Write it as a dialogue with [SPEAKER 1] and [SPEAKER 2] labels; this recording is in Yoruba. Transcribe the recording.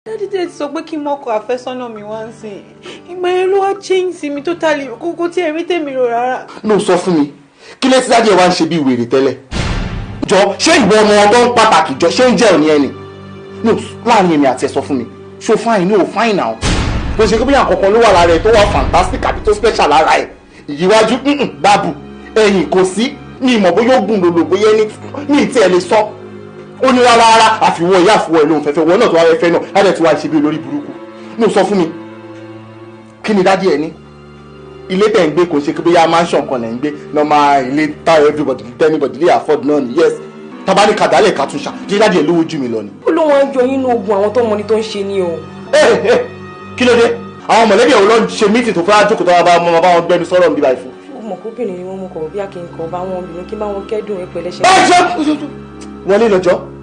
[SPEAKER 1] Daddy dẹ̀ ti sọ pé kí n mọ́kọ àfẹ́sọ́nà mi wá ń sìn. Ìgbà yẹn ló wá change sí mi totally, kókó tí ẹ̀rí tèmi rò rárá.
[SPEAKER 2] No, sọ fún mi, kí ló ti daddy ẹ wá ń ṣe bí wèrè tẹ́lẹ̀? Jọ, ṣé ìwọ ọmọ ọdọ́ ń pàtàkì jọ, ṣé ń jẹ́ òní ẹni? No, láàrin èmi àti ẹ, sọ fún mi, ṣó fine? No, fine now. Bó ṣe kí bóyá àkọ́kọ́ ló wà lára ẹ tó wà fantastic àbí tó special lára ẹ. Ìyíwájú báàbù, ẹ̀yìn kò sí ní ìmọ̀ bóyá ó gùn lòlò, bóyá ní ní ìtí ẹ lè sọ. Ó ní rárá rárá, àfiwọ́ ìyá àfiwọ́ ẹ lóhun fẹ́fẹ́ wọ́n náà tó wá fẹ́ náà láti tí wàá ṣe bí olórí burúkú. Ní sọ fún mi, kí ni daddy ẹ ní? Ilé tẹ̀ ń gbé, kò ṣe kí bóyá mansion kan lẹ̀ ń gbé, normal ilé táwọn everybody, anybody lè afford náà ni. Yes, tabani kàdálẹ̀ kàtúnṣà, ṣé daddy ẹ lówó jù mí lọ ni?
[SPEAKER 3] Ó lóun á jọ yín inú ogun àwọn tó mọ ni tó ń ṣe ni o.
[SPEAKER 2] Ẹ ẹ, kí ló dé? Àwọn mọ̀lẹ́bí ẹ̀ ló ń ṣe meeting tó fẹ́ jókòó tó wá bá wọn bá wọn gbẹnu sọ̀rọ̀ níbí báyìí fún?
[SPEAKER 3] Ó mọ̀ kóbìnrin ni wọ́n, mú kọ̀ bí a kì í kọ̀ bá wọn bínú, kí bá wọn kẹ́dùn ẹ pẹ̀lẹ́ ṣe.
[SPEAKER 2] Ẹ ṣe wọlé lọ́jọ́.